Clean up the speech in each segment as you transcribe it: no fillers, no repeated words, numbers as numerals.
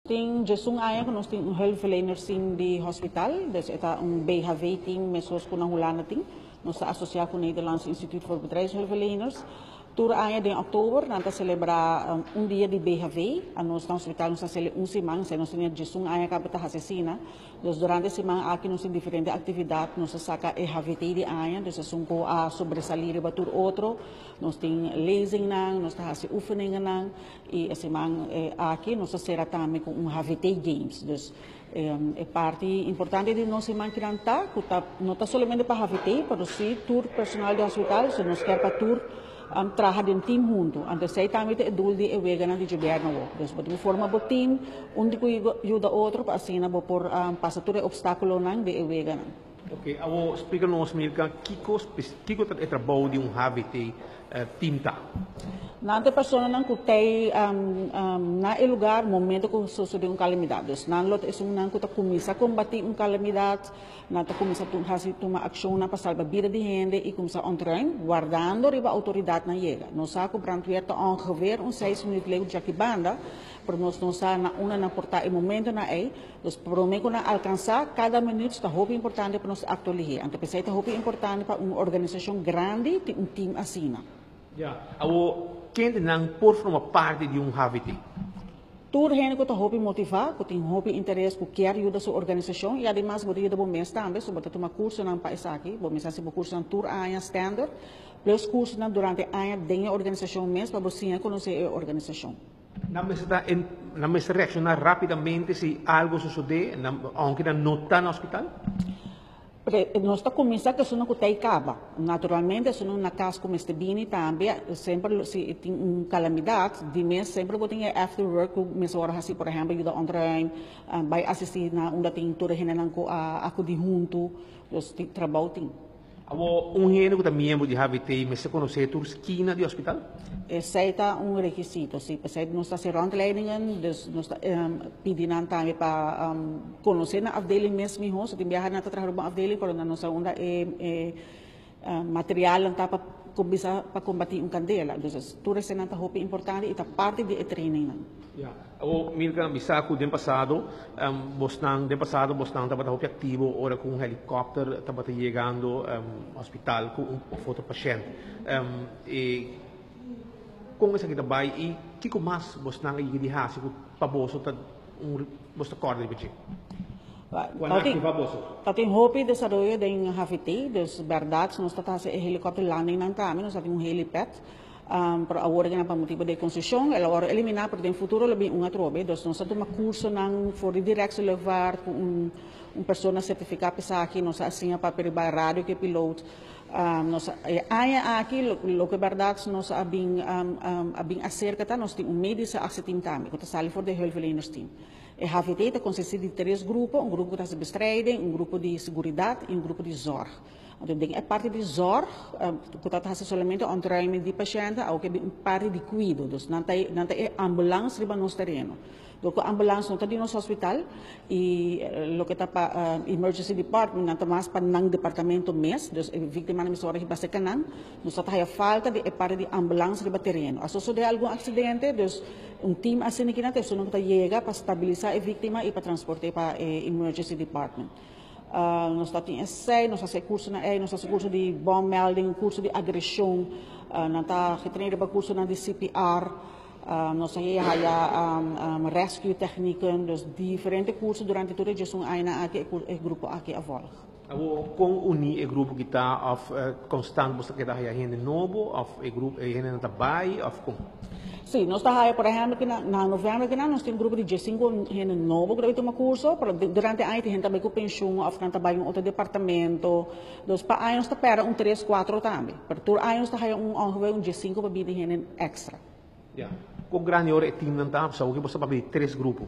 Tin 11 aña ku nos tin un hulpverlenersteam di hospital, dus e ta un BHV-team meskos ku na Hulanda tin. Nos ta asosiá ku Nederlands Instituut voor Bedrijfshulpverleners. Tur aña den òktober nan ta selebrá un dia di BHV. Anos na hospital nos ta hasiel un siman, esei nos tene 11 aña kaba ta hasi asina. Dus durante e siman aki nos tin diferente aktividat, nos ta saka e HVT di aña, dus esun ku a sobresalí riba tur otro. Nos tin lezingnan, nos ta hasi oefeningennan. I e siman aki nos ta sera tambe ku un HVT Games. Dus e parti importante di nos siman kinan ta ku ta no ta solamente pa HVT pero si tur personal di hospital, so nos kier pa tur traha den team huntu. Anto esei tambe ta e doel di e weganan di djobièrnu awor. Dus bo tin ku forma bo team, un di ku yuda otro pa asina bo por pasa tur e opstákulonan di e weganan. Oke, awor splika nos Milka kiko kiko ta e trabou di un HVT team ta? Nan ta e personanan ku tei na e lugar momento ku sosode un kalamidat. Dus nan lo ta esunnan ku ta kuminsá kombatí un kalamidat, nan ta kuminsá hasi tuma akshonnan pa salba bida di hende i kuminsá ontruim, wardando riba outoridatnan yega. Nos sa ku brandweer ta ongeveer un seis minuut leu djaki banda, pero nos no sa na unda nan por ta e momentonan ei. Dus promé ku nan alkansá, kada minüt ta hopi importante pa nos aktua lihé. Anto p'esei ta hopi importante pa un organisashon grandi tin un tim asina. Ya. Awor, kende nan por forma parti di un HVT? Tur hende ku ta hopi motivá, ku tin hopi interes, ku kier yuda su organisashon i ademas bo ta yuda bo mes tambe, so bo ta tuma kursonan pa esaki. Bo mester hasi bo kursonan tur aña standard, plus kursonan durante aña den e organisashon mes pa bo siña konosé e organisashon. Nan mester ta en, nan mester reacciona rapidamente si algo sosode, nan, aunke nan no ta na hospital? Pre, nos ta cuminsa cu esunnan cu ta y caba. Naturalmente esunnan na cas cu mester bini tambe, semper lo, si tin un calamidad, di mes semper bo tin e after work cu mester worde haci, por ehempel yuda ontruim, bay asisti na unda tin tur e hendenan cu a acudi hunto, dus tin trabou tin. Awor, un hende ku ta miembro di HVT mester konosé tur skina di hospital? Esei ta un rekisito, sí. P'esei nos ta hasi rondleidingen, dus nos ta pidi nan tambe pa konosé nan afdeling mes mihó. So tin biaha nan ta traha riba un afdeling, pero nan no sa unda e materialnan ta pa kuminsá pa kombatí un kandela. Dus tur eseinan ta hopi importante i ta parti di e trainingnan. Ya. Awor, Milka, mi sa ku den pasado bosnan, den pasado bosnan tabata hopi aktivo ora ku un helikòpter tabata yegando hospital ku un òf otro pashènt. E kon esaki ta bai i kiko mas bosnan a yega di hasi ku pa boso ta un bos ta kòrda riba dje? Ku a aktivá boso? Ta tin hopi desaroyo den HVT, dus bèrdat nos ta hasi e helikòpter landingnan tambe, nos ta tin un helipad. Pero awor ke nan pa motibu di e konseshon el a wòrdu eliminá, pero den futuro lo bin un atrobe. Dus nos a tuma kursonan for di Directie Luchtvaart ku un un persona sertifiká pa esaki. Nos a siña papia riba radio ku e piloot. Nos a e aña aki loke bèrdat nos a bin a bin aserka ta nos tin un medische actieteam tambe ku ta sali for di e hulpverlenersteam. E HVT ta konsistí di tres grupo, un grupo ku ta hasi bestrijding, un grupo di seguridat i un grupo di zorg. Anto den e parti di zorg ku ta hasi solamente ontruiming di pashènte awo ke bin un parti di kuido. Dus nan ta nan ta e ambulans riba nos tereno. Dor ku ambulans no ta di nos hospital i loke ta pa emergency department nan ta mas pa nan departamento mes. Dus e víktimanan mester wòrdu hiba serka nan. Nos ta haya falta di e parti di ambulans riba tereno. A sosodé algun aksidente dus un team asina kinan ta esun ku ta yega pa stabilisá e víktima i pa transport'é pa e emergency department. Nos ta tin esei, nos ta hasi e kursonan ei, nos ta hasi kurso di bommelding, kurso di agreshon, nan ta getrain riba kursonan di CPR, nos ta haya rescue technieken, dus diferente kurso durante tur e diesun añanan aki e grupo aki a volg. Awor, kon uní e grupo ki ta òf konstant bo ta keda haya hende nobo òf e grupo e hendenan ta bai òf kon? Sí, nos ta haya por ehèmpel ki na novèmber kinan nos tin un grupo di diesinku hende nobo ku ta bai tuma kurso, pero durante aña tin hende ta bai ku penshun òf nan ta bai un otro departamento. Dus pa aña nos ta pèrdè un tres, kuatro tambe. Pero tur aña nos ta haya un ongeveer un diesinku pa bini hende èkstra. Ya. Kon grandi ora e timnan ta? Pasobra awor ki bo sa papia di tres grupo.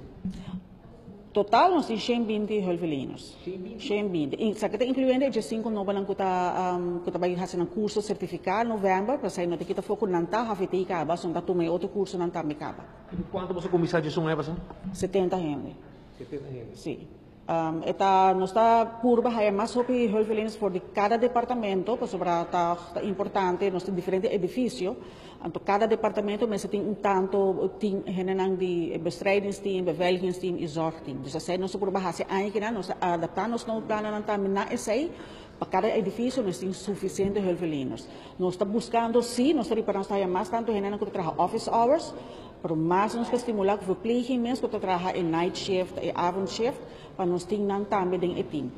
Total nos tin 120 hulpverleners. 120. I esaki ta inkluyendo e 15 nobonan ku ta ku ta bai hasi nan kurso sertifiká novèmber, pasei no ta kita afó ku nan ta HVT kaba, so nan ta tuma e otro kursonan tambe kaba. I ku kuantu boso kuminsá djesun aña pasá? 70 hende. 70 hende. Sí. E ta, nos ta purba haya mas hopi hulpverleners for di cada departamento, pasobra ta importante, nos tin diferente edificio, anto cada departamento mester tin un tanto team hendenan di bestrijdingsteam, beveiligingsteam y zorgteam. Dus asina nos purba hasi aña cu nos adapta nos noodplannen tambe na esey, pa cada edificio nos tin suficiente hulpverleners. Nos ta buscando, si, nos ta riparando nos mas tanto hende cu ta traha office hours, pero mas nos ta stimula cu verpleging mes cu ta traha e night shift, e avondshift, pa nos tin nan tambe den e team.